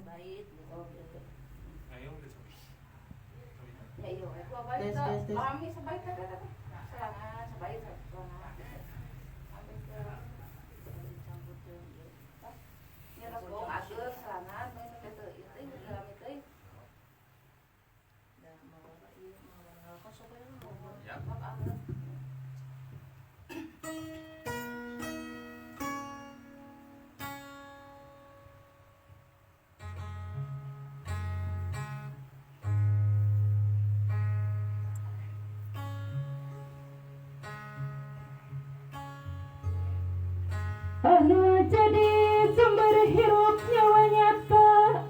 Bait gitu. Ayo udah coba. Ya iya, dua bait. Tes, tes, tes. Kami sebait teh teh. Serangan sebait serangan. Ambil ke campur jeung ieu. Nya tos bohong ageur serangan main teh teh ieu teh dalam teh. Da mawa ieu mawa ngalakon sok we mawa. Ya. Sok ageur. Anu jadi sumber hirup nyawa nyata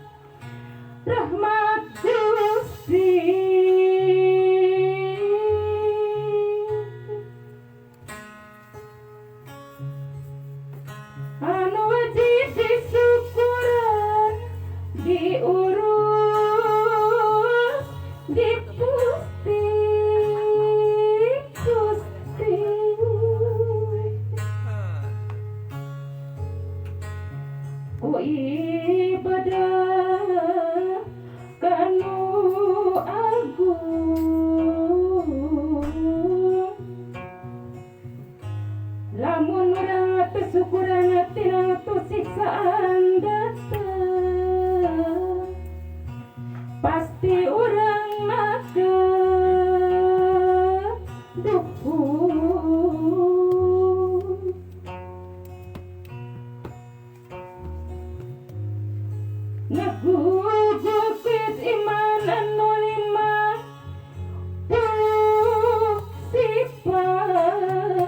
rahmat Gusti. Anu wajib disyukuran, diurus, dipusti Gusti. Ku ibadah kanu agung, lamun urang teu syukuran tina tu siksaan datang, pasti urang maka dukun. Nagugupit iman anu lima puluh sifat,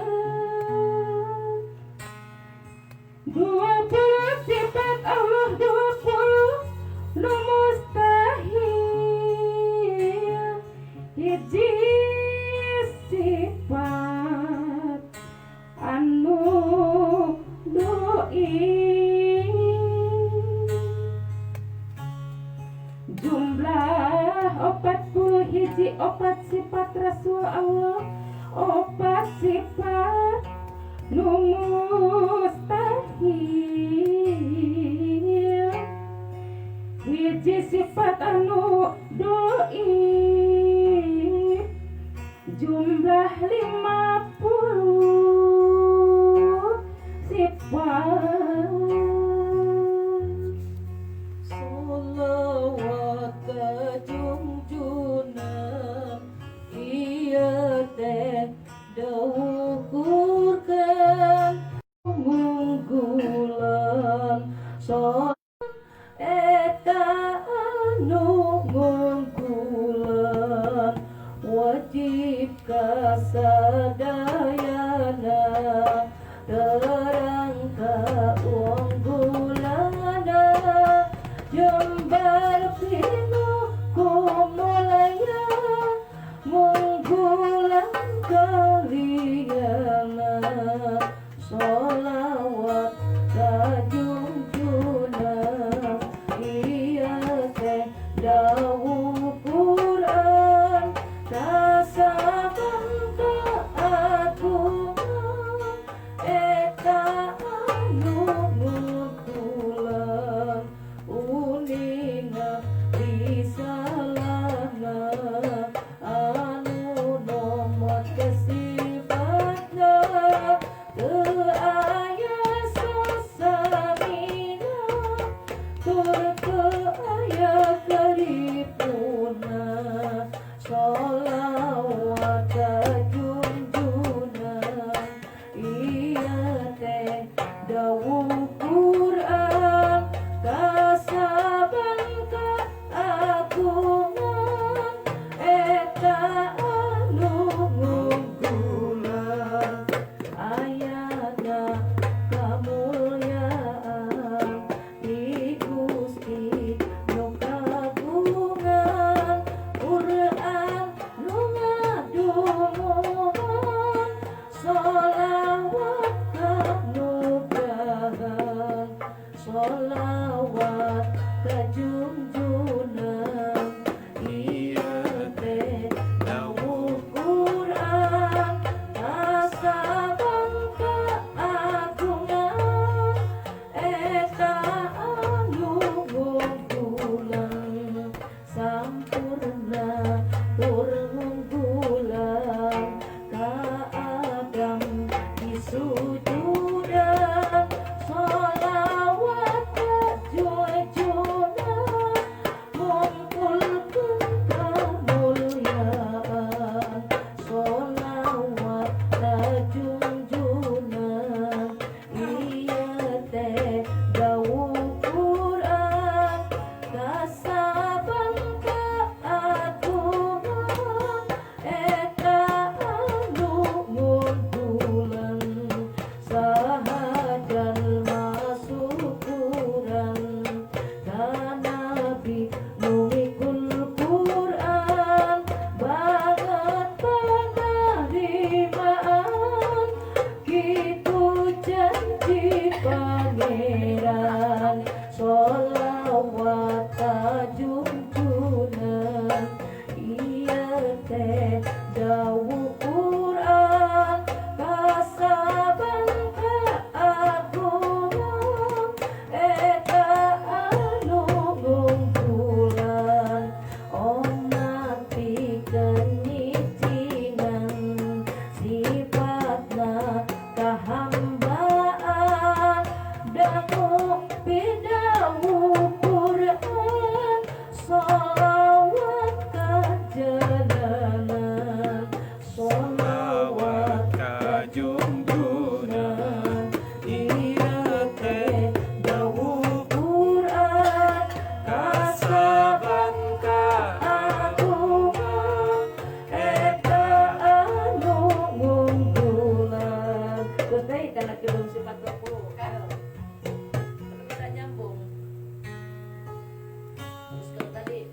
20 sifat Allah, 20 nu mustahil, hiji sifat anu doi. Jumlah 41 opat sifat Rasul Allah, opat sifat nu mustahil, hiji sifat anu doi, jumlah 50 sifat. Sholawat kajungjunan ieu teh diukurkeun ngunggulan so eta anu ngunggulan wajib kasadayana terang kaunggulanana jembar pinuh kumulaya ngunggulan kaliana sholawat kajungjunan. Ngadangu pidawuh Quran, sholawat kajalanan, sholawat kajungjunan, ieu teh dawuh Quran, kasaban kaagungan eta anu ngunggulan. Terus deui kana kidung sifat 20. Ayo. Tapi kita nyambung. Terus kalau tadi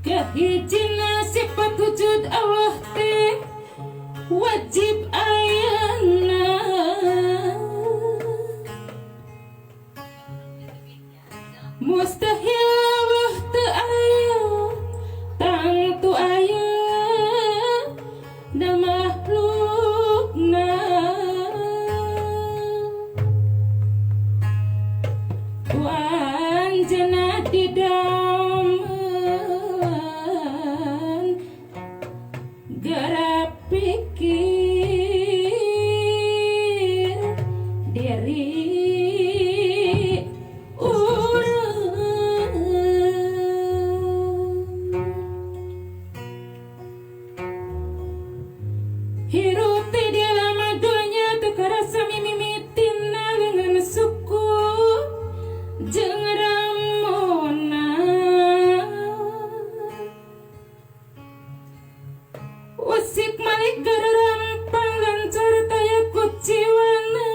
Kahijina sifat wujud Allah teh wajib ayana, mustahil Allah teu aya tangtu aya na makhlukna. Ku anjeunna didamen gerak pikir diri urang. Hirup teh di alam dunya teu karasa mimimitina leungeun suku jeung ramona. Usik malik gararampang lancar taya kuciwana,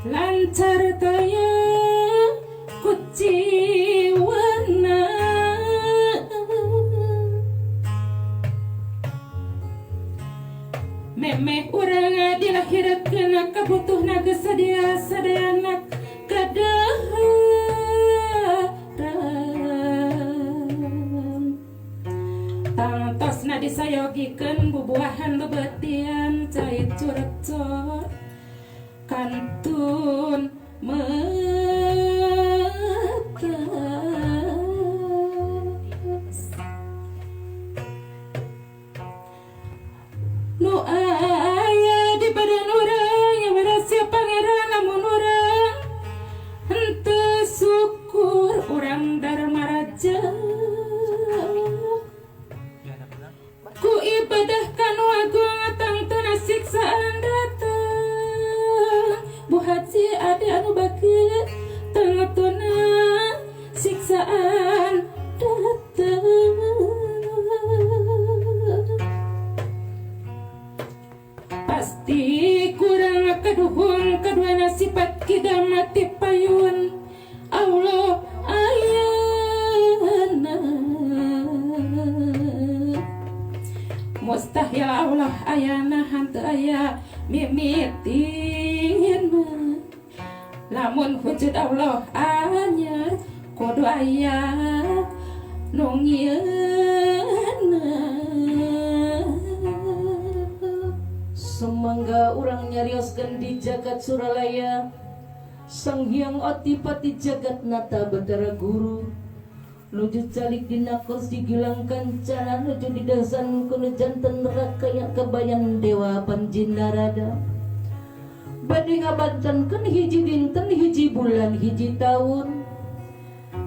lancar taya kuciwana. Memeh urang dilahirkeun kabutuhna geus sadia sadayana kadaharan. Tangtosna disayogikeun bubuahan bebetian cai curcor kantun metas. Nu aya di badan urang nya rahasia pangeran, lamun urang henteu syukur urang Darmaraja. Ku ibadah kanu agung tangtuna siksaan datang. Buhat si ade anu bakeut tangtuna siksaan datang. Pasti kurang kaduhung kaduana sifat kidamati payun Allah ayana. Mustahil Allah ayana hanteu aya mimitina. Lamun wujud Allah anyar kudu aya nu ngieuna. Sumangga urang nyarioskeun di jagat Suralaya, Sang Hyang Otipati Jagat Nata Batara Guru, nuju calik dina kursi gilang kancana, nuju di dasan kuno janten rakaya kebayan dewa panjinarada. Bade ngabantenkeun hiji dinten hiji bulan hiji taun,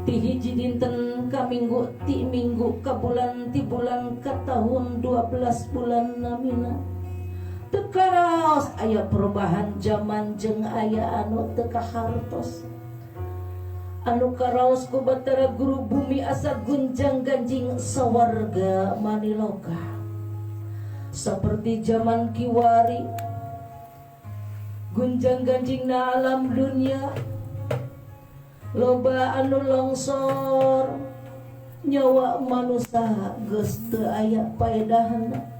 ti hiji dinten ka minggu, ti minggu ka bulan, ti bulan ka tahun, 12 bulan namina. Teu karaos aya perubahan zaman jeung aya anu teu kahartos. Anu karaos ku Batara Guru bumi asa gunjang ganjing sawarga maniloka. Seperti zaman kiwari gunjang ganjing na alam dunia, loba anu longsor, nyawa manusia geus teu aya paedahna.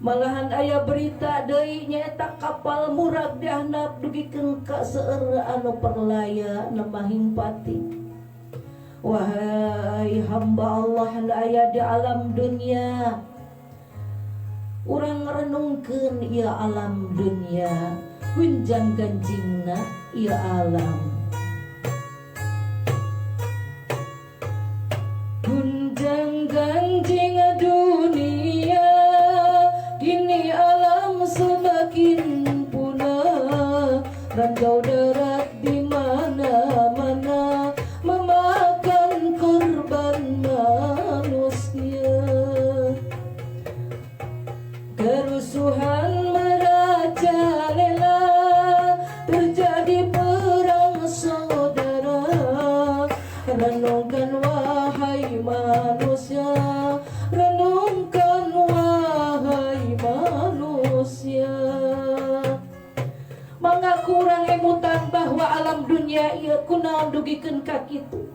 Malahan aya berita deui nyaeta kapal murag dihandap dugikeun ka seueur anu perlaya nemahing pati. Wahai hamba Allah anu aya di alam dunia, urang renungkeun ieu alam dunia, gunjang ganjingna ieu alam. Gunjang ganjing dunia, gini Kerusuhan merajalela, terjadi perang saudara. Renungkan wahai manusia, renungkan wahai manusia. Mangga kurang emutan bahwa alam dunia ieu kunaon dugikeun ka kitu.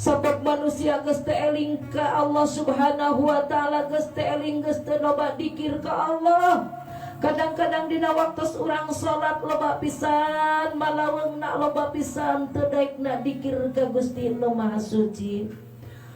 Sabab manusia geus teu eling ka Allah Subhanahu wa taala, geus teu eling, geus teu loba dikir ka Allah. Kadang-kadang dina waktos urang salat loba pisan malaweungna, loba pisan teu daekna dikir ka Gusti Nu Maha Suci.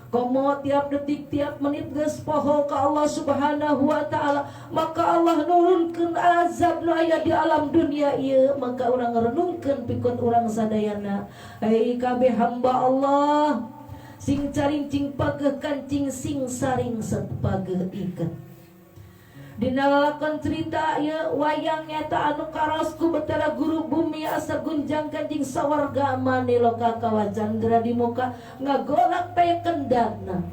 Komo tiap detik tiap menit geus poho ka Allah Subhanahu wa taala, maka Allah nurunkeun azab nu aya di alam dunia ieu. Maka urang renungkeun pikun urang sadayana, hei kabeh hamba Allah, sing caring cing pageh kancing, sing saring sepageh iket. Dina lalakon cerita ieu wayang nyata anu karos ku Betara Guru, bumi asa gunjang kanjing, sawarga maniloka kawajan gera di muka ngagolak teh kendana.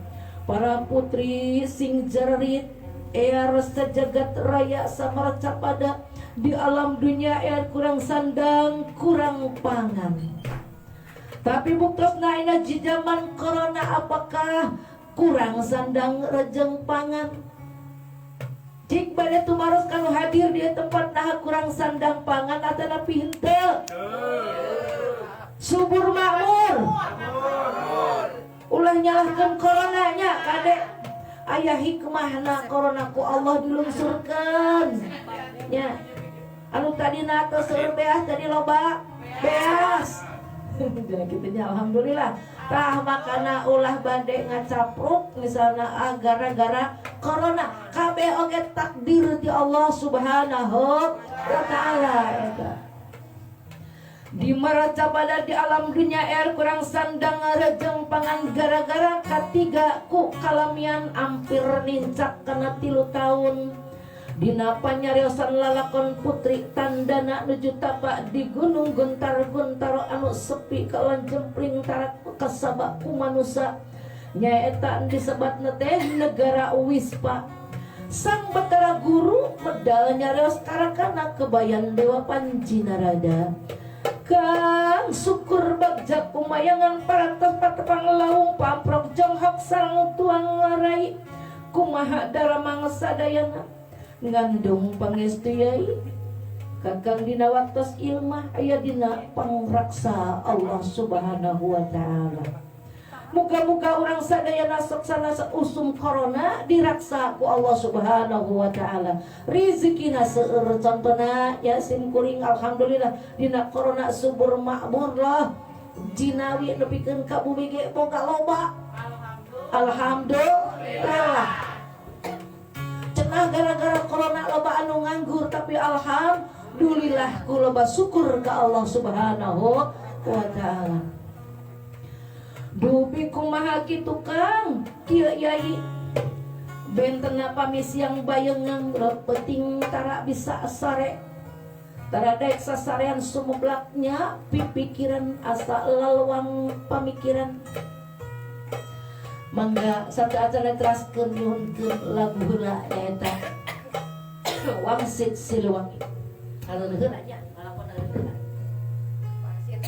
Para putri sing jerit ear sejagat raya samarca pada di alam dunia ear kurang sandang kurang pangan. Tapi buktosna ayeuna di zaman corona apakah kurang sandang rejeng pangan? Cik bade tumaros kanu hadir di tempat, nah kurang sandang pangan atanapi henteu? Subur makmur. Ulah nyalahkeun coronanya kade, aya hikmahna corona ku Allah dilungsurkeun nya. Anu tadina teu seueur beas jadi loba beas. Jadi kitu nya, alhamdulillah. Tah makana ulah bade ngacapruk misalnya gara-gara corona, kabeh oge takdir ti Allah Subhanahu wa taala eta. Di maraca pada di alam dunia air kurang sandang rejeng pangan gara-gara katiga ku kalamian ampir nincak kana 3 tahun. Dina panyariosan lalakon putri tandana nuju tapak di gunung gontar-gontaro anu sepi kawan jempling tarak kasabak ku manusa, nyaeta disebatna teh negara Wispa. Sang Betara Guru medal nyarios karakana kebayan Dewa Panji Narada. Kang syukur bagja kumayangan parantos patepang lawung pamprok jonghok sareng tuang warai kumaha daramang sadayana ngandung pangestu yai kakang dina waktos ilmah aya dina pangraksa Allah Subhanahu wa taala. Muga-muga urang sadayana saksana usum corona diraksa ku Allah Subhanahu wa taala. Rezekina seueur, contona ya sim kuring alhamdulillah dina corona subur makmur lah. Jinawi nepikeun ka bumi ge boga loba. Alhamdulillah. Cenah gara-gara corona loba anu nganggur, tapi alhamdulillah ku loba syukur ka Allah Subhanahu wa taala. Dupi kumaha kitu Kang, kieu yai bentena pamisiang bayengang penting tara bisa sare. Tara daek sasarean sumublaknya pipikiran asa lalwang pamikiran. Mangga satu acara teraskeun nyuhunkeun lagu heula nyaeta Wangsit Siliwangi. Anu heula nya ngalakon heula. Wangsit.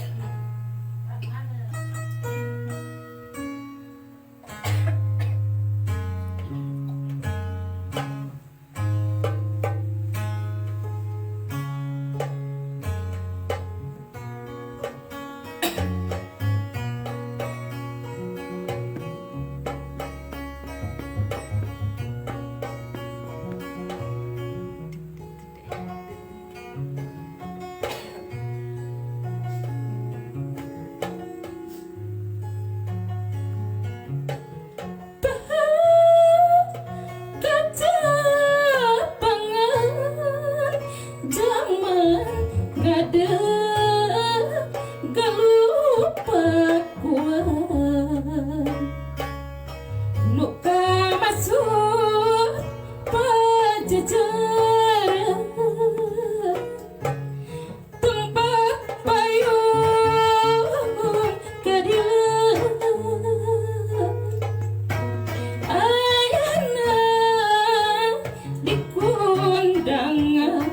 Pakudangan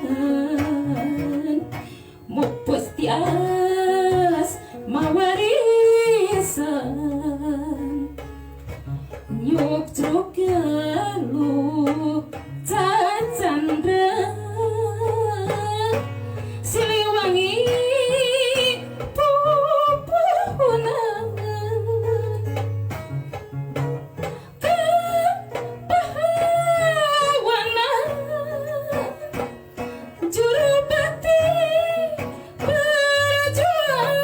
mupus tias mawarisan nyuk truk galuh cacandra Siliwangi pupuhunan kapahawanan jurubati perjuangan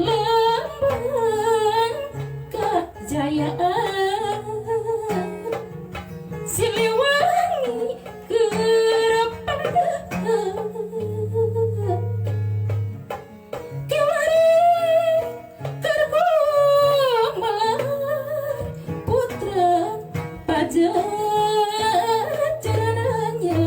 lambang kejayaan Siliwangi kiwari kergumelar putra pajajarannya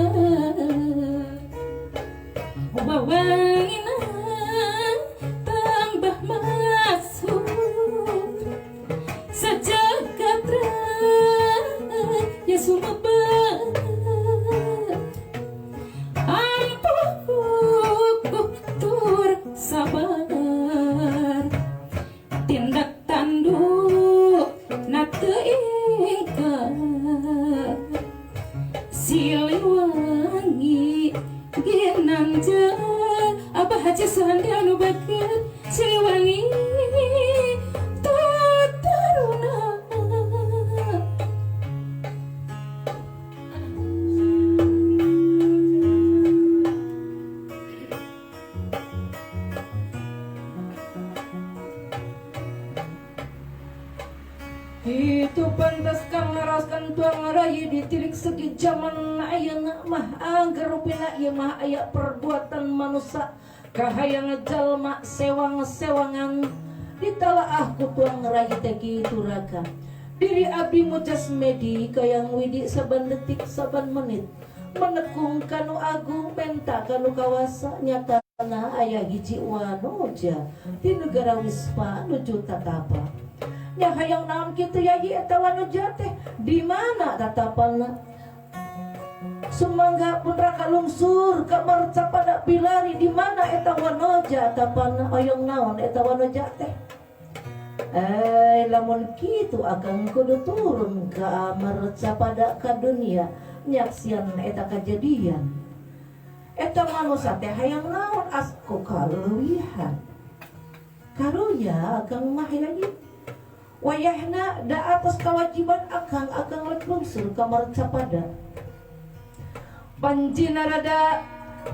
wawanginan tambah masuk sejagat raya sumebar ampuh kukuh tur sabar tindak tanduk na teu ingkar Siliwangi ginanjar Abah Haji Suhandi anu baket Siliwangi tuturuna. Itu pantas kang ngaraskan tuang rai ditilik segi zaman ayeuna mah angger rupina ieu mah aya perbuatan manusia kahayang jalma sewang-sewangan ditalaah ku tuang rai teh kitu raka. Diri abdi mujas medi kayang widi saban detik saban menit menekung kanu agung menta kanu kawasa nyatana aya hiji wanoja di negara Wispa nuju tatapa. Nya hayang naon kitu ya ieu eta wanoja teh di mana tatapana? Sumangga pun raka lungsur ka marcapada bilari di mana eta wanoja tatapana oyong naon eta wanoja teh? Lamun kitu akang kudu turun ka marcapada ka dunia nyaksian eta kajadian. Eta manusia teh hayang naon asko kaleuwihan. Karunya akang mah yayi wayahna da atas kewajiban akang akang rek lungsur ka marcapada. Panjinarada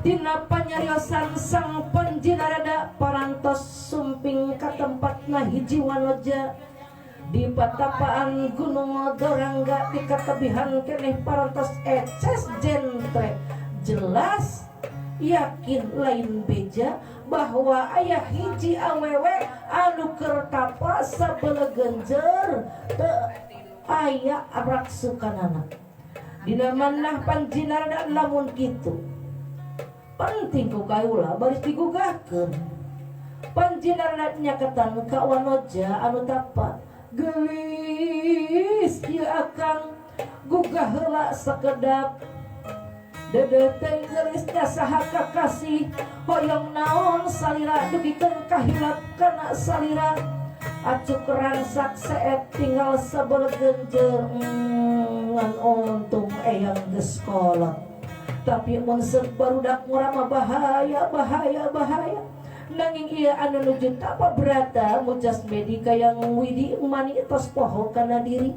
tina panyariosan sang panjinarada parantos sumping ka tempatna hiji wanoja di patapaan Gunung Dorangga di katebihan keneh parantos eces jentre jelas yakin lain beja bahwa ayah hiji awewe anu keur tapa sabelegenjer teu aya raksukanana. Dina manah panjinarada lamun kitu penting ku kaula baris digugahkeun. Panjinarada nyaketan ka wanoja anu tapa geulis ieu akang gugah heula sakedap. Dede teh geulisna saha kakasih hoyong naon salira dugikeun kahilap kana salira acuk rangsak seet tinggal sabelegenjer ngan untung eyang geus kolot. Tapi mun seuk barudak murah mah bahaya bahaya bahaya. Nanging ieu anu nuju tapa berata mujas medi kayang widi mani tos poho kana diri.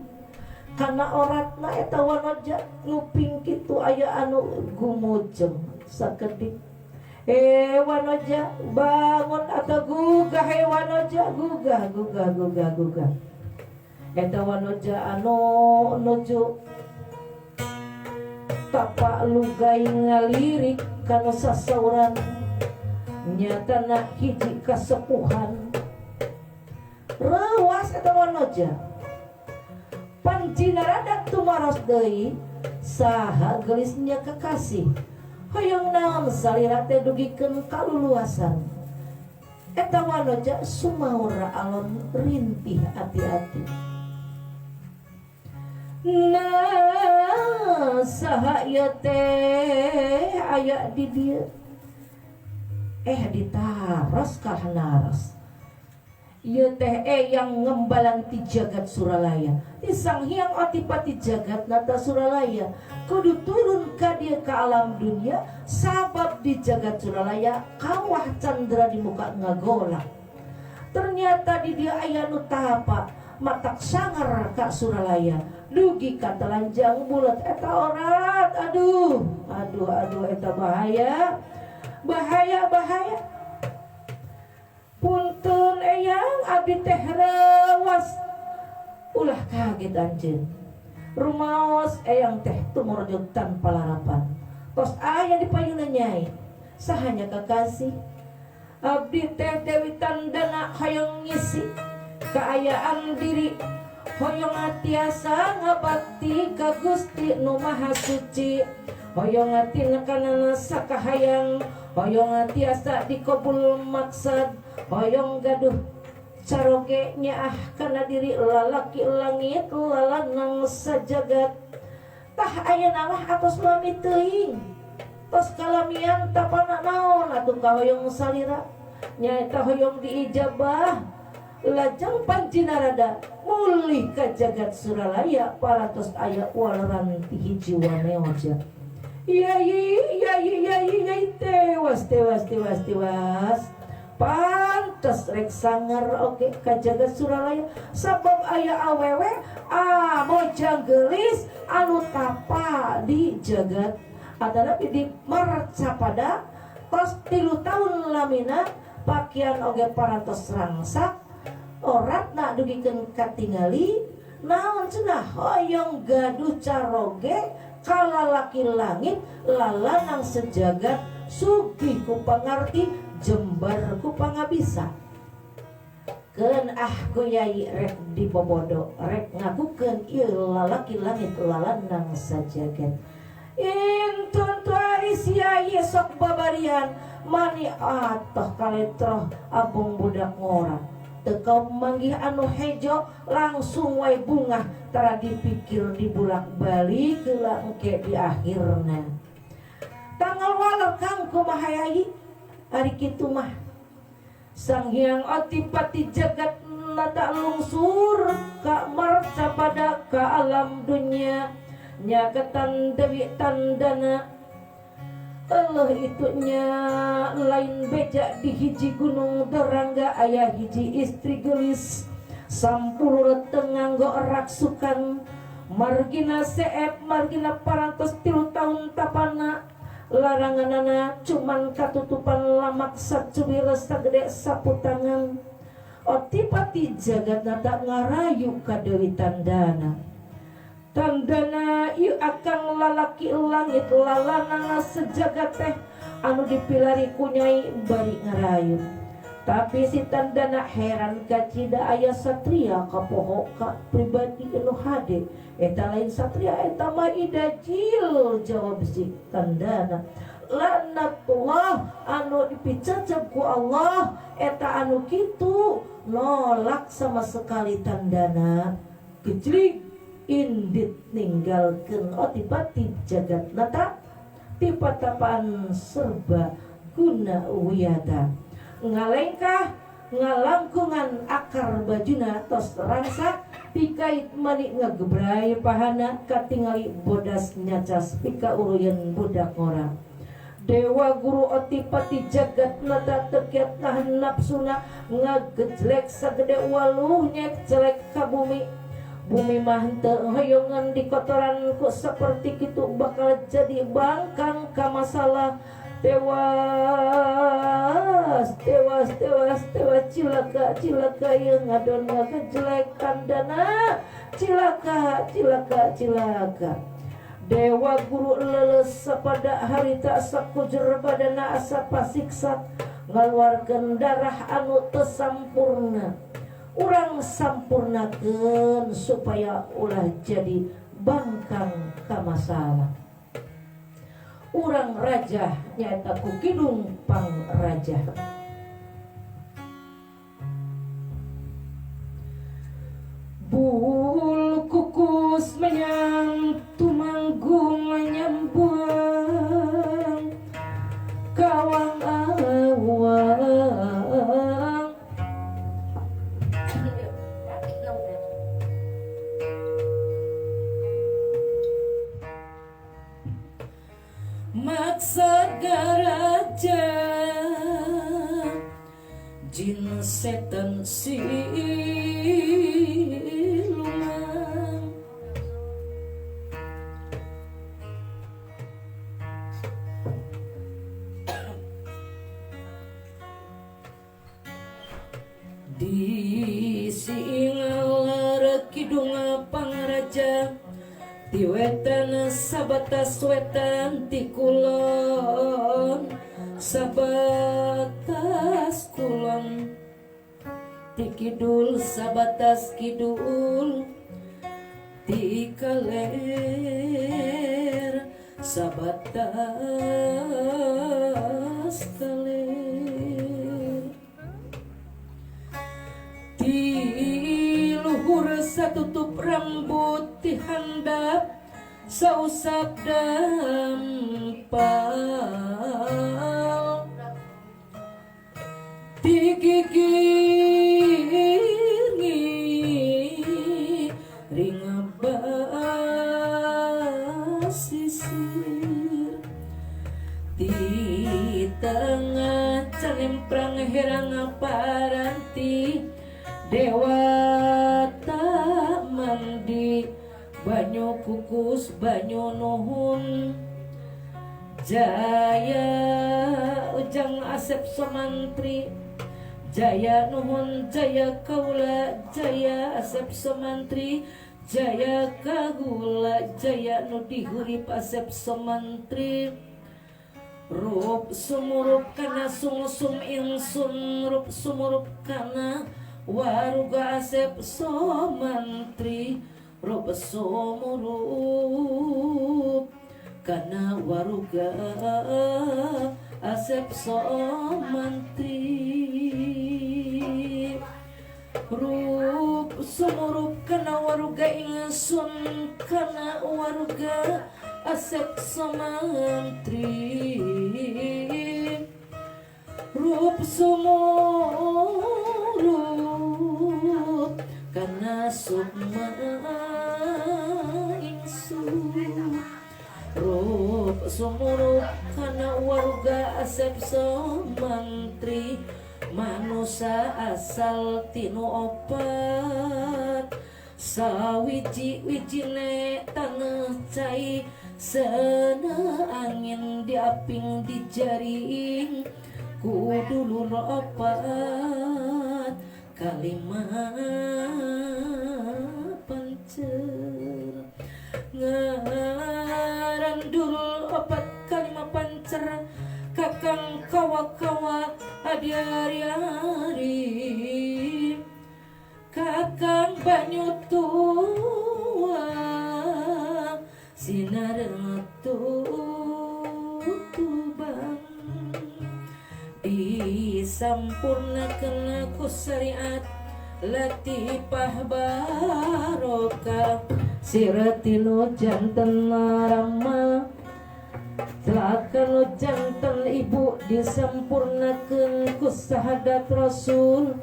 Kana oratna eta wanoja nguping kitu aya anu gumujeng sakedik. Wanoja bangun atau gugah wanoja gugah gugah gugah gugah. Eta wanoja anu nuju tapa lugai ngalirik kanu sasauran nyatana hiji kasepuhan. Rewas eta wanoja. Panjinarada tumaros deui saha geulisnya kekasih hoyong naon salira teh dugikeun kaluluasan. Eta wanoja sumaura alon rintih ati-ati. Nah saha ieu teh aya di dieu ditaros kahanaros ieu teh yang ngembalan ti jagat Suralaya ti Sang Hyang Adipati Jagat Nata Suralaya kudu turun ka dieu ka alam dunia sabab di jagat Suralaya kawah candra di muka ngagolak. Ternyata di dia aya nu tapa matak sangar ka Suralaya dugi ka telanjang bulat eta orat aduh aduh aduh eta bahaya bahaya bahaya. Punten eyang abdi teh rewas ulah kaget anjeun rumaos eyang teh tumorjog tanpa larapan tos aya di payuna nyai sahanya kekasih abdi teh Dewi Tandana hoyong ngisi kaayaan diri hoyong tiasa ngabakti ka Gusti nu Maha Suci hoyong tina sakahayang hoyong tiasa dikabul maksad hoyong gaduh caroge nyaah kana diri lalaki langit lalanang sajagat tah ayeuna mah atos lami teuing tos kalamian tapana naon atuh kahoyong salira nyaeta hoyong diijabah lajeng pancinarada mulih ka jagat Suralaya parantos aya waleran ti hiji wameoja. Yai yai yai yai tewas tewas tewas tewas pantes rek sangar oke ka jagat Suralaya sabab aya awewe mojang geulis anu tapa di jagat atanapi di Marcapada tos 3 tahun lamina pakaian oge parantos rangsak oratna dugikeun katingali naon cenah hoyong gaduh caroge kalalaki langit lalanang sejagat sugih ku pangarti jembar ku pangabisa. Keun ah ku yai rek dibobodo rek ngakukeun ieu lalaki langit lalanang sajagat. Intun tuaris yai sok babarian mani atoh kaletroh abong budak ngora teu manggih anu hejo langsung wae bungah tara dipikir dibulak balik heula engke di akhirna tanggal waler kang kumaha yai ari kitu mah. Sang Hyang Adipati Jagat Nata lungsur ka Marcapada ka alam dunia nyaketan Dewi Tandana. Allah itunya lain beja di hiji gunung Derangga aya hiji istri gelis sampulur tenganggo raksukan margina seep margina parantos 3 tahun tapana laranganana cuman katutupan lamak sacuwir sagede sapu tangan. Otipati Jagat Nata ngarayu ka Dewi Tandana. Tandana ieu akang lalaki langit lalanana sejagat teh anu dipilari ku nyai bari ngarayu. Tapi si Tandana heran kacida aya satria kapoho ka pribadi anu hade eta lain satria eta mah idajil jawab si Tandana. Laknatullah anu dipicecep ku Allah eta anu kitu nolak sama sekali Tandana. Gejlig indit ninggalkeun Otipati Jagat Nata tipatapan serba guna wiyata ngalengkah ngalangkungan akar bajuna tos rangsak pikait manik ngegebrai pahana katingali bodas nyacas pika uruyan budak ngora. Dewa Guru Otipati Jagat Nata tekiat nahan nafsuna ngagejlek sagede waluh nyek jelek ka bumi. Bumi mah henteu hoyongan di kotoran ku seperti kitu bakal jadi bangkang ka masalah. Tewas tewas tewas tewas cilaka cilaka ieu ngadon ngagejelek Tandana cilaka cilaka cilaka. Dewa Guru leuleus sapada harita sakujur badana asa pasiksa ngaluarkeun darah anu teu sampurna. Urang sampurnakeun supaya ulah jadi bangkang ka masalah. Urang raja nyaeta ku kidung pangraja. Bul kukus menyang tumanggung Agung nyampuang kawang awang maksa garaja jin setan siluman di singalar kidung pangaraja ti wetan sabatas wetan ti kulon sabatas kulon ti kidul sabatas kidul ti kaler sabatas kaler ti luhur satutup rambut ti handap sausap dampal ti gigir ringabasisir ti tengah canemprang herang paranti dewata mandi banyu kukus banyu nuhun jaya ujang Asep Somantri jaya nuhun jaya kaula jaya Asep Somantri jaya kagula jaya nu dihurip Asep Somantri rup sumurup kana sungsum ingsun rup sumurup kana waruga Asep Somantri rup sumurup kana waruga Asep Somantri rup sumurup kana waruga ingsun kana waruga Asep Somantri rup sumurup kana sukma ingsun rup sumurup kana waruga Asep Somantri manusa asal tinu opat sawiji wijine tanah cai sena angin diaping dijaring ku dulur opat kalima pancer ngaran dulur opat kalima pancer kakang kawa-kawa adi-ari-ari kakang banyu tua sinar tutubang disampurnakeun ku syariat latifah barokah siratinu janten rama celaka janten ibu disampurnakeun ku syahadat rasul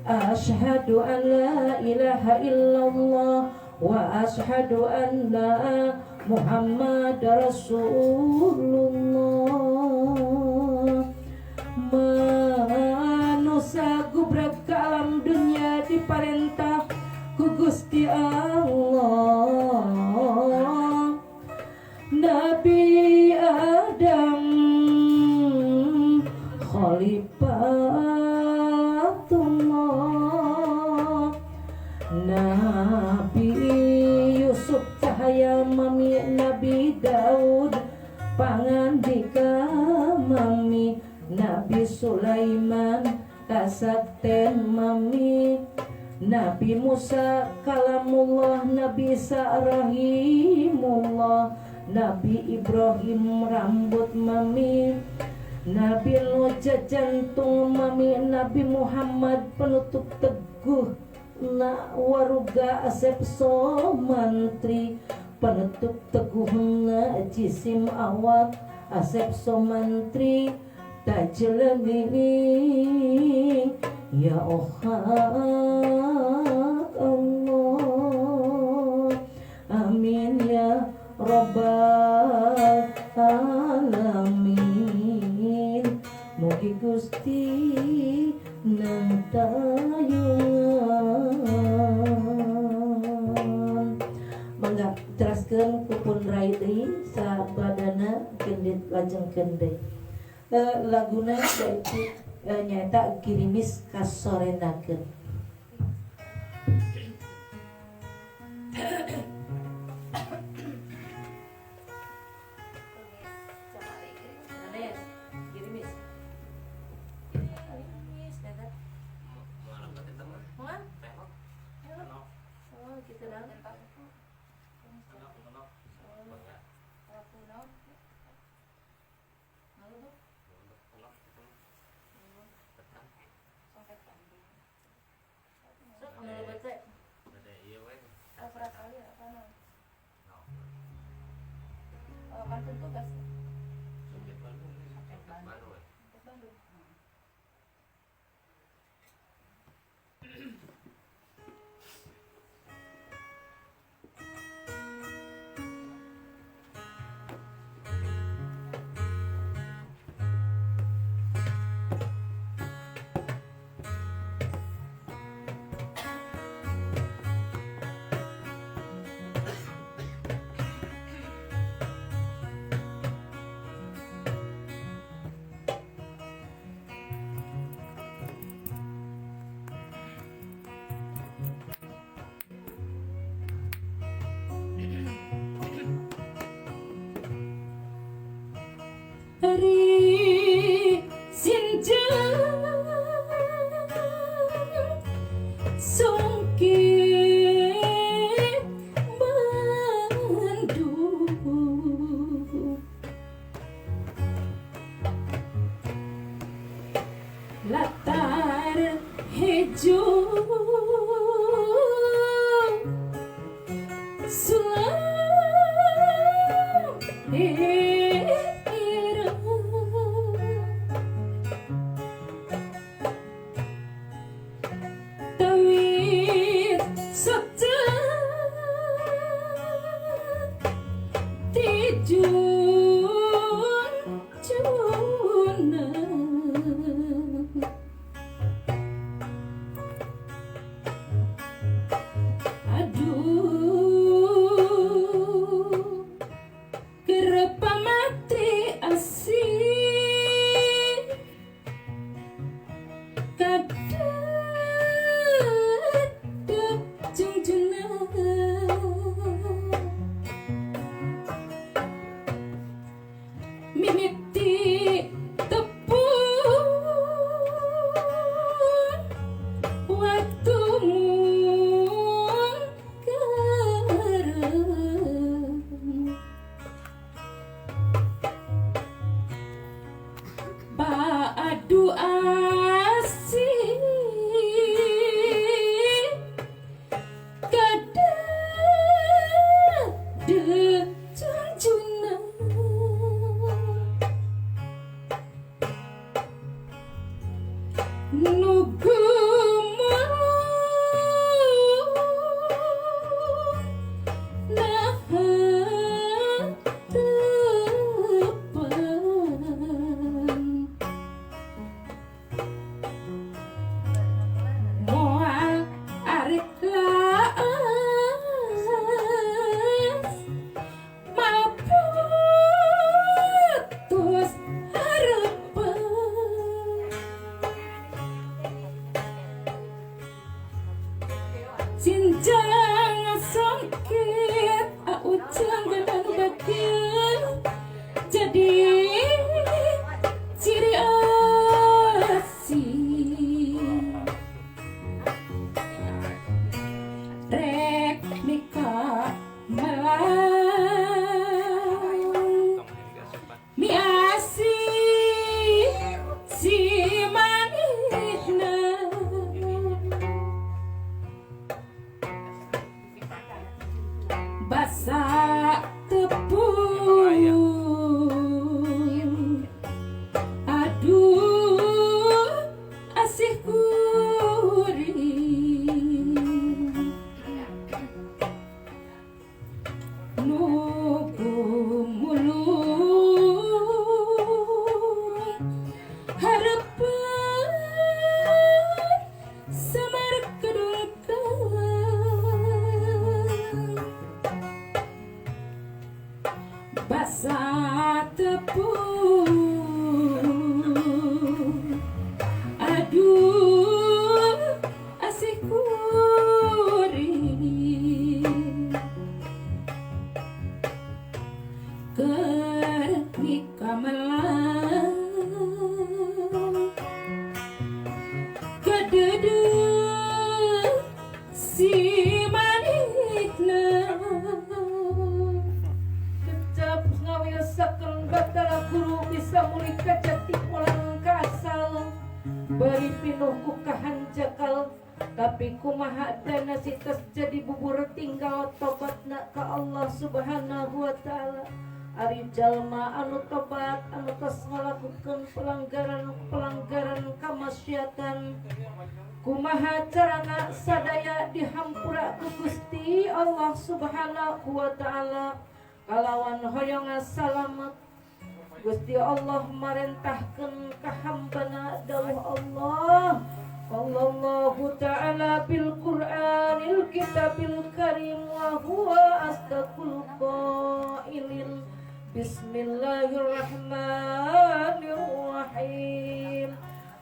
asyhadu an la ilaha illallah wa asyhadu anna Muhammad Rasulullah. Manusa gubrak ke alam dunia diparentah ku Gusti Allah. Nabi Adam Khalifatullah, Nabi Yusuf cahaya mami, Nabi Daud pangandika mami, Nabi Sulaiman kasakten mami, Nabi Musa kalamullah, Nabi Isa rahimullah, Nabi Ibrahim rambut mami, Nabi Nuh jantung mami, Nabi Muhammad penutup teguh na waruga Asep Somantri Penutup teguhna jisim awak Asep Somantri tajelenging ya ohak Allah amin ya robbal alamin mugi Gusti nang tayungan mangga teraskeun kupun rai deui sabadana gendit lajengkeun deui laguna yaitu nyaeta girimis kasorenakeun. Girimis. Girimis eta. Oh, gitu dah. Hari sinjang sungkit mandu latar hejo sulam Basah tepung. Aduh asih kuring keur mikamelang kededeh si manikna. Kecap ngawiyosakeun Batara Guru bisa mulih ka jati mulang ka asal bari pinuh ku kahanjakal tapi kumaha dana si tes jadi bubur tinggal tobatna ka Allah Subhanahu wa taala. Ari jalma anu tobat anu tos ngalakukeun pelanggaran-pelanggaran kamaksiatan kumaha carana sadaya dihampura ku Gusti Allah Subhanahu wa taala kalawan hoyong salamet. Gusti Allah marentahkeun ka hambana dawuh Allah Allahu ta'ala bil Qur'anil kitabil karim wa huwa asdaqul qailin. Bismillahirrahmanirrahim.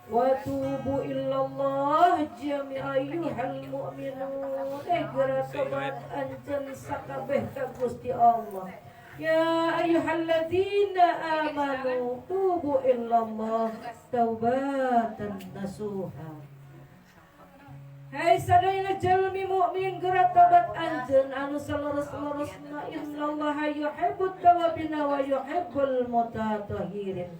Wa tubu ilallah jami'a ayyuhal mu'minun. Geura tobat anjeun sakabeh ka Gusti Allah. Ya ayyuhalladzina amanu tubu ilallah taubatan nasuha. Hai sadayana jalmi mukmin geura tobat anjeun anu saleres-leresna innallaha yuhibbut tawwabina wa yuhibbul mutatahhirin.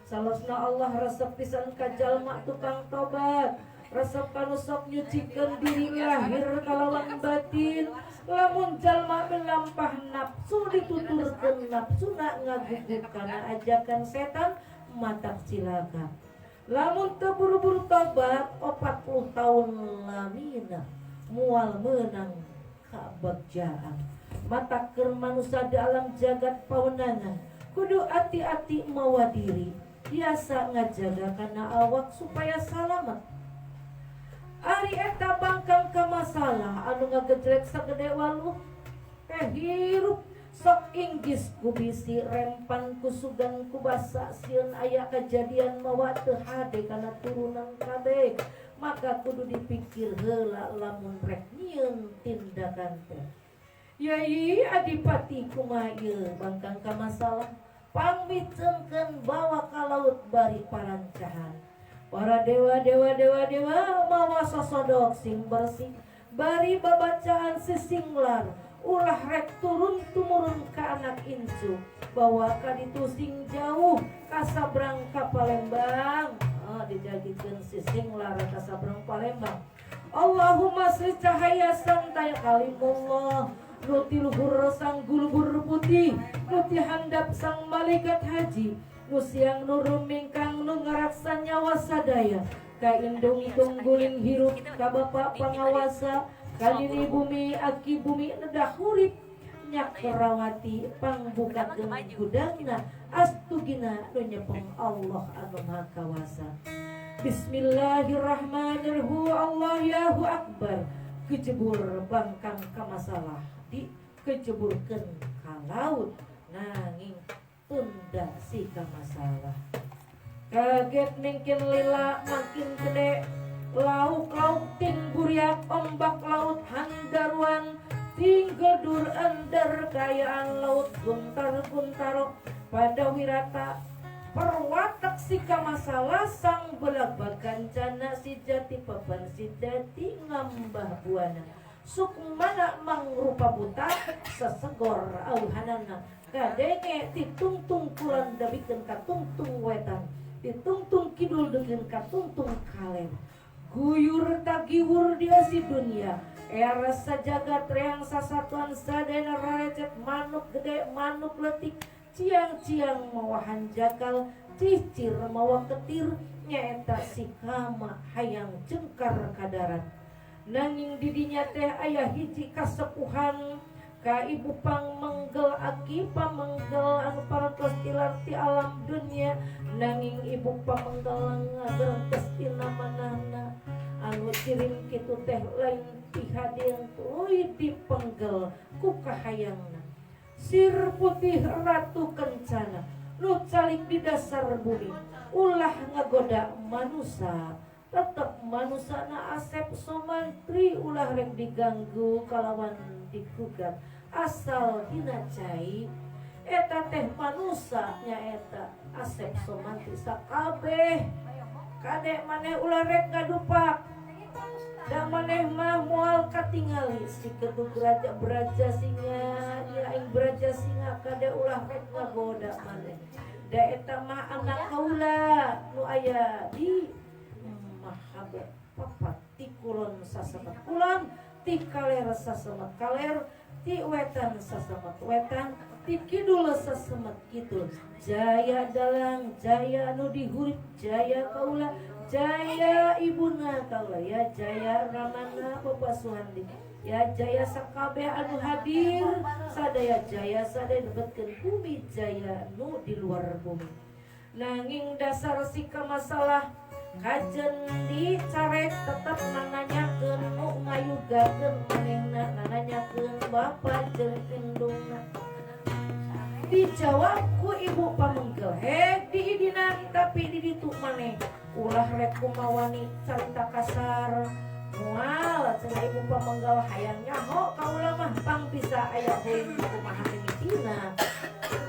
Salosna Allah resep pisan ka jalma tukang tobat, resep kanu sok nyucikeun diri lahir kalawan batin. Lamun jalma melampah nafsu dituturkeun nafsuna ngagugut kana ajakan setan matak cilaka. Lamun teu buru-buru tobat 40 tahun lamina mual meunang kabagjaan. Matak keur manusia di alam jagat pawenangan kudu ati-ati mawa diri, biasa ngajaga kana awak supaya salamet. Ari eta bangkang ka masalah anu ngagejrek sagede waluh teh hirup sok inggis ku bisi rempan ku sugan ku basa sieun aya kajadian mawa teu hade kana turunan kabeh maka kudu dipikir heula lamun rek nyieun tindakan teh. Yai Adipati kumaha ieu bangkang ka masalah pangmiceunkeun bawa ka laut bari parancahan. Para dewa dewa dewa dewa mawa sosodok sing bersih bari babacaan sisinglar ulah rek turun tumurun ka anak incu bawa ka ditu sing jauh ka sabrang ka Palembang. Oh, dijadikeun sisinglar ka sabrang Palembang. Allahumma sri cahaya santai kalimullah nu ti luhur sang gulubur putih nu ti handap sang malaikat haji nu siang nu rumingkang nu ngaraksa nyawa sadaya ka indung tungguling hirup ka bapa pangawasa kanini bumi aki bumi nedah hurip nyakerawati pangbukakeun gudangna astugina nu nyepeng Allah anu maha kawasa. Bismillahirrahmanirrahim. Allahu akbar. Kejebur bangkang ka masalah dikejeburkeun ka laut nanging tunda si ka masalah. Kaget mungkin lila makin gede lauk-lauk ting buriak ombak laut handaruan tinggedur ender kayaan laut guntar-guntaro pada wirata perwatak sika masalah sang belag bagancana si jati papan si jati ngambah buana sukmana mangrupa buta sesegor auhanana kadenge ditungtung kulon debikeun katungtung wetan ditungtung kidul deukeun katungtung kalen guyur tagiwur dia si dunia era sajagat reang sasatuan sadayana rarecet manuk gede manuk letik ciang-ciang mawa hanjakal cicir mawa ketir nyaeta si kama hayang jengkar kadarat nanging didinya teh aya hiji kasepuhan ka ibu pangmenggel aki pamenggel anu parantos tilar ti alam dunia nanging ibu pamenggel ngagerentes tina manahna anu cirim kitu teh lain ti hadean tuluy dipenggel ku kahayangna. Sir Putih Ratu Kencana nu calik di dasar bumi ulah ngagoda manusa tetep manusana Asep Somantri ulah rek diganggu kalawan digugat asal dina cai eta teh manusa nyaeta Asep Somantri sakabeh kadek maneh ulah rek ngadupak da maneh mah moal katingali si kedug raja braja singa ya aing braja singa kade ulah rek ngagoda maneh da eta mah anak kaula nu aya di Mahabe papat ti kulon sasemet kulon ti kaler sasemet kaler ti wetan sasemet wetan ti kidul sasemet kidul jaya dalang jaya nu dihurip jaya kaula jaya ibuna kaula ya jaya ramana Bapak Suhandi ya jaya sakabeh anu hadir sadaya jaya sadaya lebetkeun bumi jaya nu di luar bumi nanging dasar sika masalah kajen dicarek tetep nananyakeun nu ngayugakeun manehna nananyakeun bapa jeung indungna dijawab ku ibu pamengkel hek diidinan tapi di ditu maneh ulah rek kumawani carita kasar moal cenah ibu pamenggal hayang nyaho kaula mah pang bisa aya heuing kumaha mimitina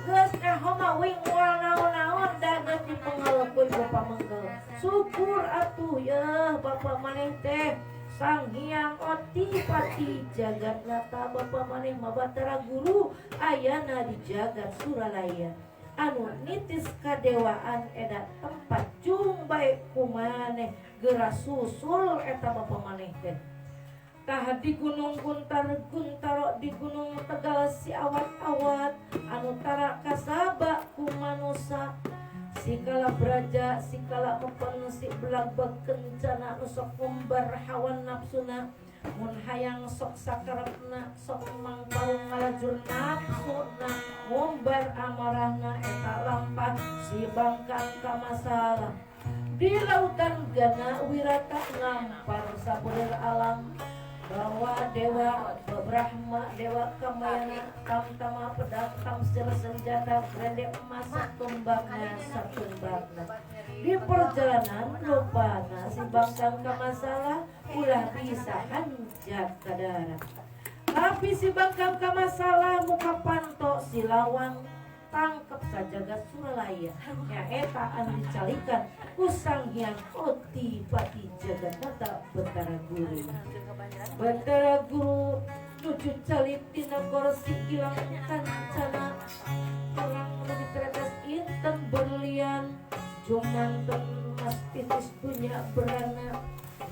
geus nyaho mah uing moal naon-naon da geus dipengal ku ibu pamenggal syukur atuh yeuh bapak maneh teh Sang Hyang Otipati jagat nata bapak maneh mah Batara Guru ayana di jagat Suralaya anu nitis kadewaan eda tempat jung bae kumaneh geura susul eta bapak maneh teh tah di Gunung Guntar Guntaro di Gunung Tegal si awat-awat anu tara kasaba ku manusa sikala braja sikala mepen si belagbag kencana nu sok ngumbar hawa nafsuna mun hayang sok sakarepna sok mangpaung ngalajur nafsuna ngumbar amarahna eta lampah si bangkang ka masalah di lautan gana wirata ngampar sabulir alam bahwa dewa Brahma dewa Kamayana tamtama pedang tamsir senjata grende emas satumbakna satumbakna di perjalanan lupana si bangkang ka masalah ulah bisa hanjat ka darat tapi si bangkang ka masalah muka panto si lawang tangkep sajagat Suralaya nyaeta anu dicalikan ku Sang Hyang Otipati Jagatnata Betara Guru Batara Guru nuju calik tina kursi ilang kancana terang nu diteretes inten berlian jumanten mas titis dunya berana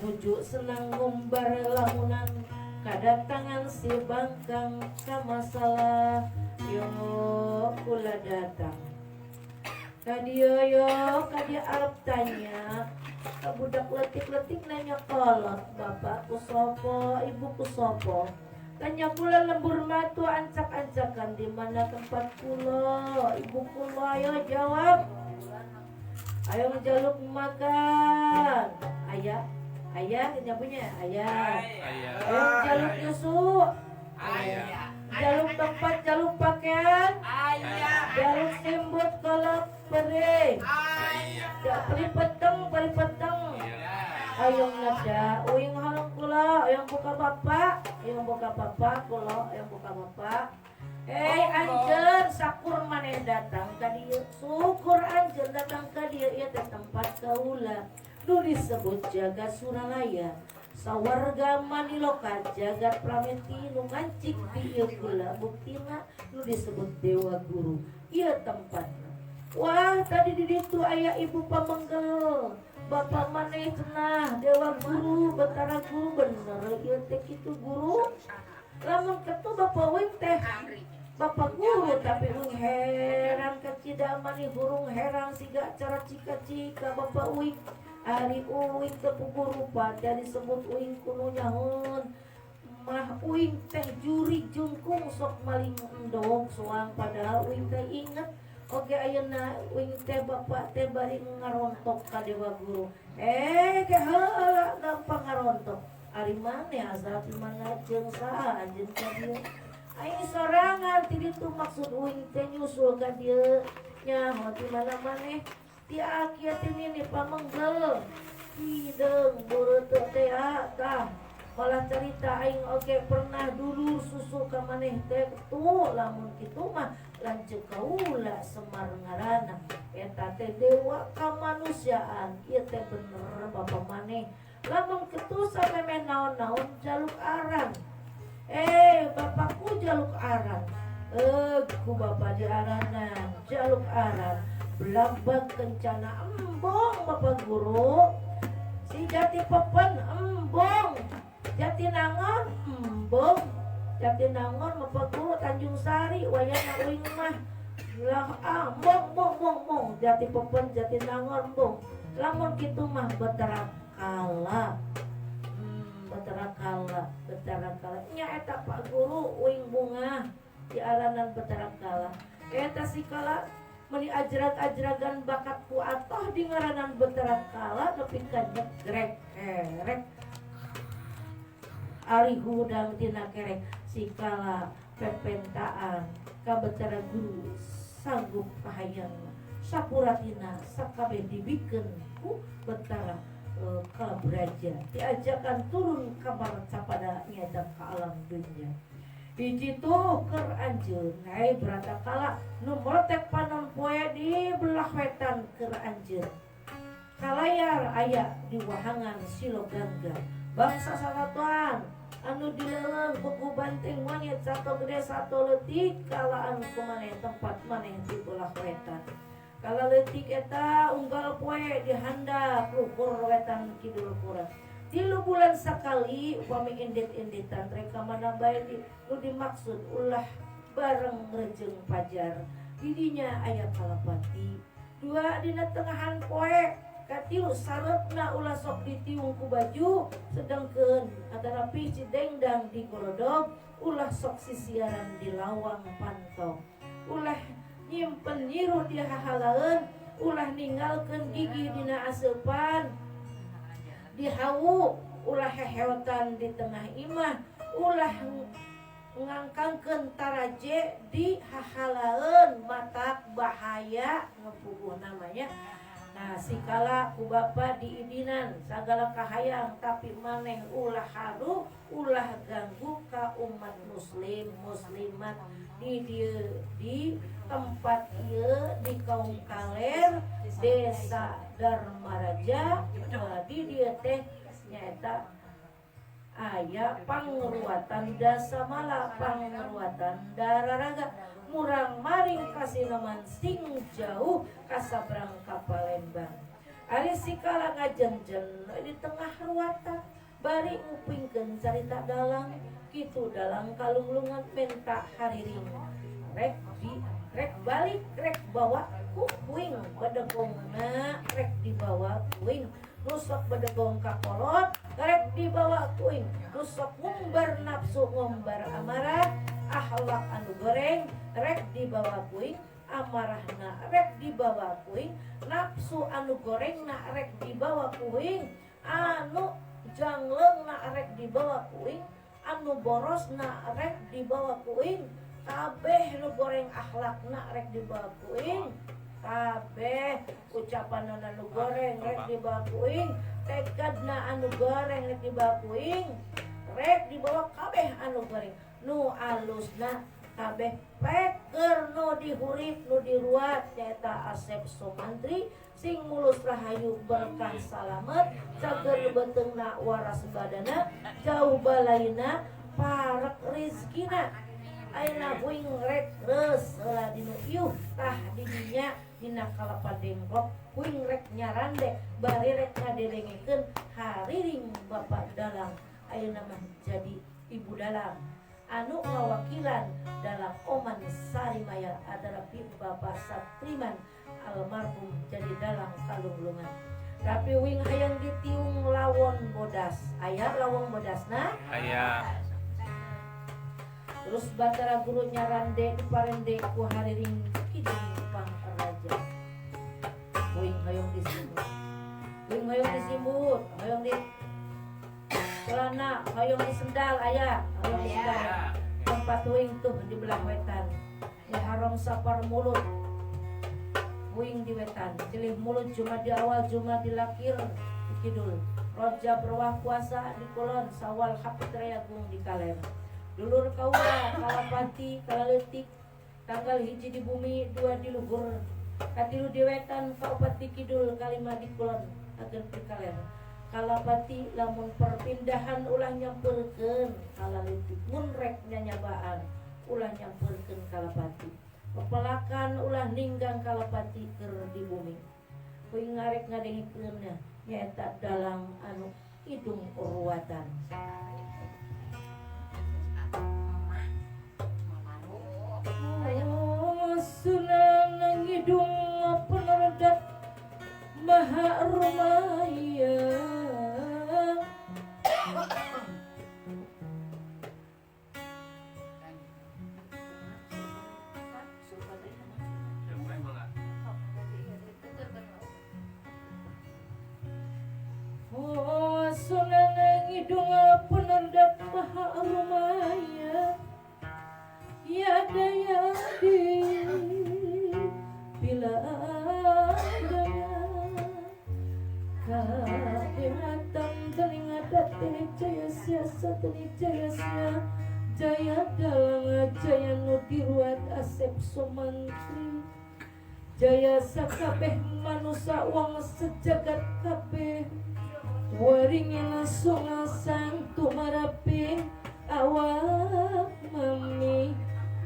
nuju senang ngumbar lamunan kadatangan si bangkang ka masalah yo kula datang kadieu yo kadia arep tanya ka budak letik-letik nanya kolot bapakku sopo ibuku sopo tanya kula lembur matu ancak-ancakan di mana tempat kula ibu kula ayo jawab ayo ngejaluk makan ayah ayah kita punya ayah ayo ngejaluk nyusu ayah jaluk tempat jaluk pakaian ayah jaluk simbut kolot perih ayah peri peteng ayo nada uing halong kula ayo buka bapak ayo buka bapak kula ayo buka bapak anjeun sakur maneh datang ka dieu syukur anjeun datang ka dieu ieu teh tempat kaula nu disebut jagat Suralaya sawarga maniloka jagat prameti nu ngancik di ieu kula buktina nu disebut Dewa Guru ieu tempatna wah tadi di ditu aya ibu pamengkel bapak maneh cenah Dewa Guru Batara Guru bener ieu teh kitu guru lamun ketu bapak uing teh bapak guru tapi uing heran kacida mani hurung heran siga cara cika-cika bapak uing ari uing teu puguh rupa teh disebut uing kuno nyahoon mah uing teh jurig jungkung sok maling endog soang padahal uing teh inget oge ayeuna uing teh bapak teh bari ngarontok ka Dewa Guru ke heula gampang ngarontok ari maneh asal ti mana jeung saha anjeun ka dieu Aing sorangan ti ditu maksud uing teh nyusul ka dieu nyaho di mana maneh ti aki ti nini pamenggel hideung beureuteuh teh tah malah carita aing oge pernah dulu susu ka maneh teh tuh lamun kitu mah lanceuk kaula Semar ngaranna eta teh dewa kamanusiaan ieu teh bener bapa maneh lamun kitu samemeh naon-naon jaluk aran bapakku jaluk aran ku bapa diaranan jaluk aran belambang kencana embong bapak guru si jati pepen embong jati nangon embong jati nangon bapak guru Tanjung Sari wayana uing mah lah embong bong bong bong jati pepen jati nangon embong lamun kitu mah Batara Kala Batara Kala Batara Kala nya eta Pak Guru uing bungah diaranan Batara Kala eta si Kala meni ajrag-ajragan bakat ku atoh di ngaranan Batara Kala nepi ka nyegrek kerek ari hudang tina kerek si Kala pepentaan ka Batara Guru sanggup kahayang sapuratina sakabeh dibikeun ku Batara Kala Braja diajakan turun kamar capada nyata ke alam dunia hiji tuh keur anjeun hai Brata Kala nu motek panon poe di belah wetan keur anjeun kalayar aya di wahangan Silogangga bangsa saratuan anu dileuleung buku banteng monyet sato gede sato leutik kalaan kumaneh tempat maneh di belah wetan kala leutik eta unggal poe dihandap luhur wetan kidul kurang 3 bulan sakali upami indit-inditan reka mana bae di nu dimaksud ulah bareng rejeng pajar didinya aya kalapati 2 dina tengahan poe katiu sareupna ulah sok ditiung ku baju sedengkeun atanapi cidengdang di gorodog ulah sok sisiaran di lawang pantong ulah nyimpen nyiruh di hahalaeun ulah ninggalkeun gigi dina aseupan di hawu ulah heheotan di tengah imah ulah ngangkangkeun taraje di hahalaeun matak bahaya ngepuguh namanya. Nah sikala ku bapa diidinan sagala kahayang tapi maneh ulah haru ulah ganggu ka umat muslim muslimat di di tempat ieu di kaum kaler desa Darmaraja di dieu teh nyaeta aya pangruatan dasamala pangruatan dararaga murang maring kasinoman sing jauh kasabrang ka Palembang. Ari sikala ngajenjen di tengah ruatan bari ngupingkeun carita dalang kitu dalang kalunglungan menta hariring rek di rek balik rek bawa ku kuing bedegongna rek dibawa kuing nusok bedegong ka kolot rek dibawa kuing nusok ngumbar nafsu ngumbar amarah akhlak anu goreng rek dibawa kuing amarahna rek dibawa kuing nafsu anu gorengna rek dibawa kuing anu jangleungna rek dibawa kuing anu borosna rek dibawa kuing kabeh nu goreng akhlakna rek dibawa kuing kabeh ucapanna nu goreng rek dibawa kuing tekadna anu goreng rek dibawa kuing rek dibawa kabeh anu goreng nu alusna kabeh peker nu dihurip nu diruat nyaeta Asep Somantri sing mulus rahayu berkah salamet cager beuteungna waras badana jauh balaina parek rezekina ayeuna uing rek reus heula dinu iuh tah didinya dina kalapa dengklok uing rek nyarande bari rek ngadedengekeun hariring bapak dalang ayeuna mah jadi ibu dalang anu ngawakilan dalam Oman Sarimaya adalah Bapak Satriman almarhum jadi dalang kalunglungan. Tapi wing hayang ditiung lawon bodas. Aya lawon bodasna? Aya. Terus Batara Guru nyarande diparende ku hariring kidung pangaraja. Wing hayang disimbut. Wing hayang disimbut, hayang di celana, hayang disendal aya, hayang disendal. Tempat uing tuh di belah wetan. Muharram Safar mulut uing di wetan. Celih mulut cuma di awal cuma di lakir di kidul. Rajab ruah puasa di kulon, Sawal Haputrayagung di kaler. Dulur kaula kalapati kalaletik tanggal 1 di bumi, 2 di luhur, katilu di wetan, kaopat di kidul, kalima di kulon, agen di kaler. Kalapati lamun perpindahan ulah nyamperkeun kalaletik, mun rek nyanyabaan ulah nyamperkeun kalapati. Pepelakan ulah ninggang kalapati keur di bumi. Kuing ngarek ngadengikeun nyaeta dalang anu hidung urwatan. Oh, sunan ngidung peneredat maha rumaya. Oh, sunan ngidung peneredat maha rumaya. Ya daya di bila daya kadiratan telinga dati jaya siasa teni jaya sia jaya dalang jaya nudiruat asep somantri jaya sakabeh manusa wong sejagat kabeh waringin sungasan tumarapi awak mami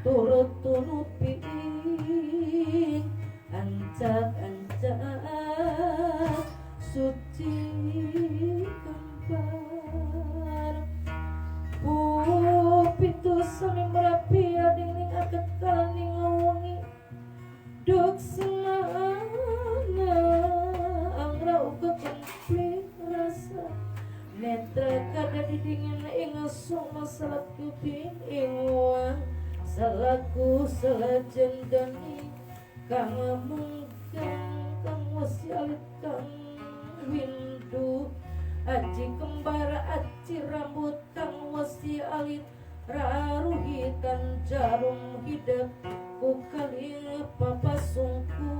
turut tunupi ancak-ancak suci kembar pitu sami merapi ading aket kalaning wengi duk semana angra uga kempling rasa netra kada didingin ing soma salakuping ing wang salaku salajendani kang mungkang kang wasi alit kang windu aji kembar aji rambut kang wasi alit raruhitan jarum hidup ku kali papasungku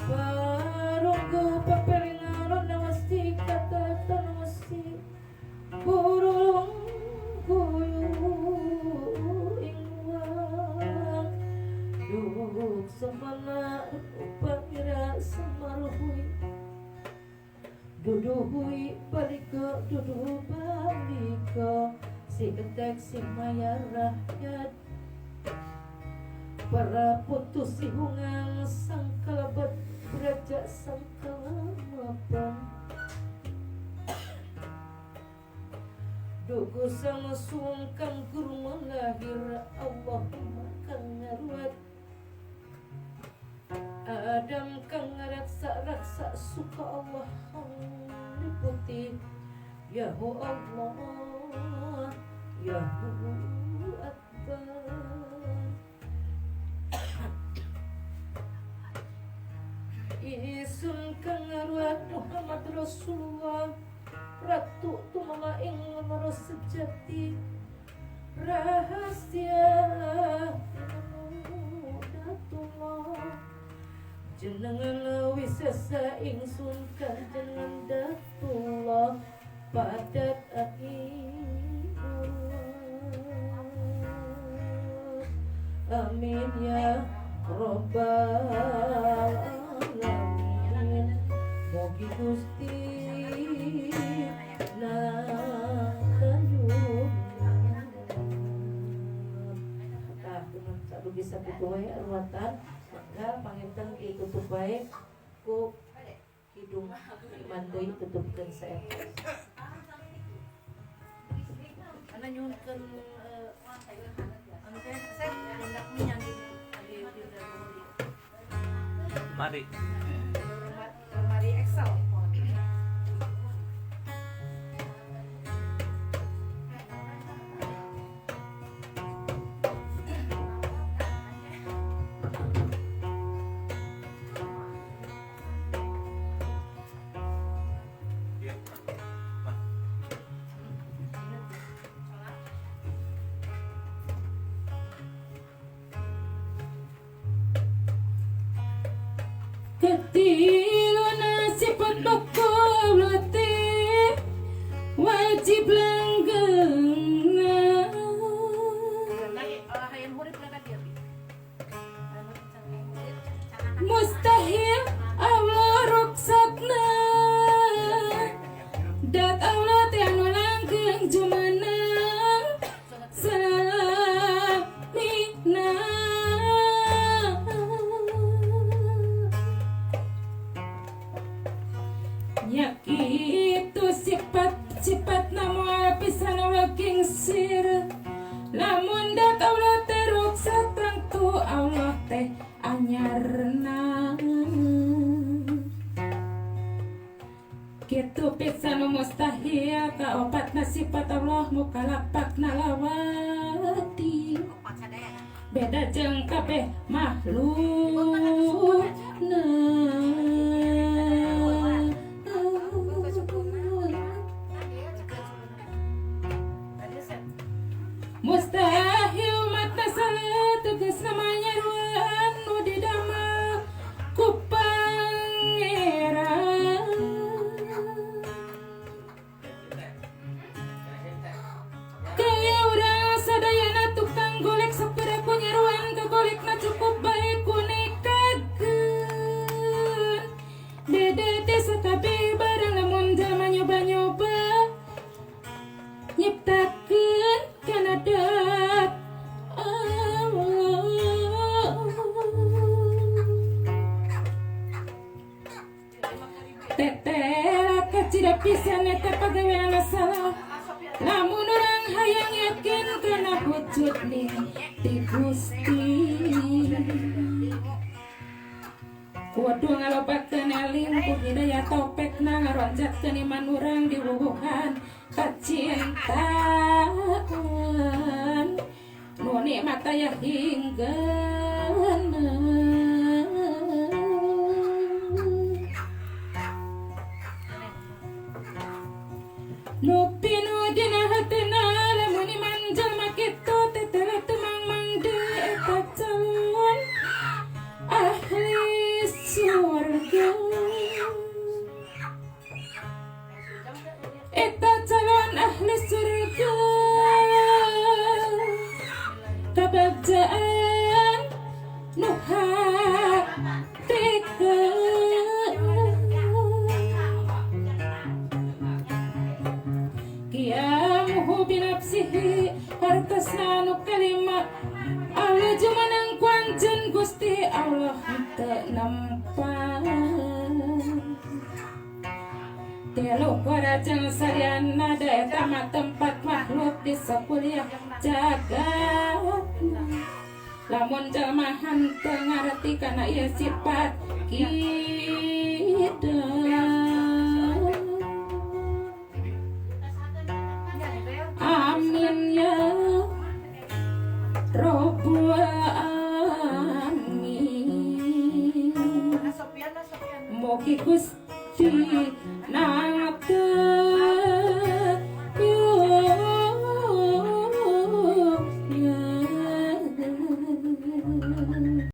parunggu papelingaron nawasti kata tanwasi burung guyu ingwang duk semana upamira semaruhui duduhui balika dudu balika si ketek si maya rakyat para putus si hungang sang kalabat raja sang kalamapang duku sama sungkang guru melahir Allahumma kang ngaruat Adam kang ngaraksa-raksa suka Allah liputi Yahu Allah Yahu Akbar. Isun kang ngaruat Muhammad Rasulullah Ratu tumama ing lemoro sejati rahasia datullah jenengan wisesa ingsun kanjenengan datullah padat amin ya robbal alamin. Mugi Gusti bisa wae ruatan maka panginten ditutup wae ku hidung iman deui tutupkeun sae. Ana nyuhunkeun anu teh sep hendak minyak di mari. Lemari Excel. Katiluna sifat baku Allah teh wajib langgengna. Mustahil Allah ruksatna dat Allah teh anu langgeng jumeneng salamina. Nya kitu sifat-sifatna moal pisan Allah kingsir. Lamun dat Allah teh ruksat tangtu Allah teh anyarna. Kitu pisan mustahil kaopatna sifat Allah mukalapakna lawati. Beda jeung kabeh makhlukna. Mustahil mata salah tegas namanya ruan nu didamel ku Pangeran. Kaya urang sadayana tukang golek sapera ku nyeruan kagolekna cukup bae ku nikakeun. Beda teh sakabeh barang lamun jalma nyoba-nyoba nyiptakeun kana dat Allah. Teteh kacida pisan eta pagawean masalah. Lamun urang hayang yakin kana wujud ti Gusti. Kudu ngalobakeun eling ku hidayah taufekna ngaronjatkeun iman urang diwuwuhan kacintaan nu nikmat aya hinggana. Nu pinu dina hatena lamun iman jalma kitu teh teu tumang-mang deui eta calon ahli surga. Eta calon ahli surga kabagjaan nu hatikeun. Qiyamuhu binafsihi hartosna nu kalima Allah jumeneng ku anjeun Gusti Allah teu nempan. Tilu kora jeung salianna da eta mah tempat makhluk di sakuliah jagatna. Lamun jalma henteu ngarti kana ieu sifat kita. Amin ya Rabbal Alamin. Mugi Gusti nangapkeun.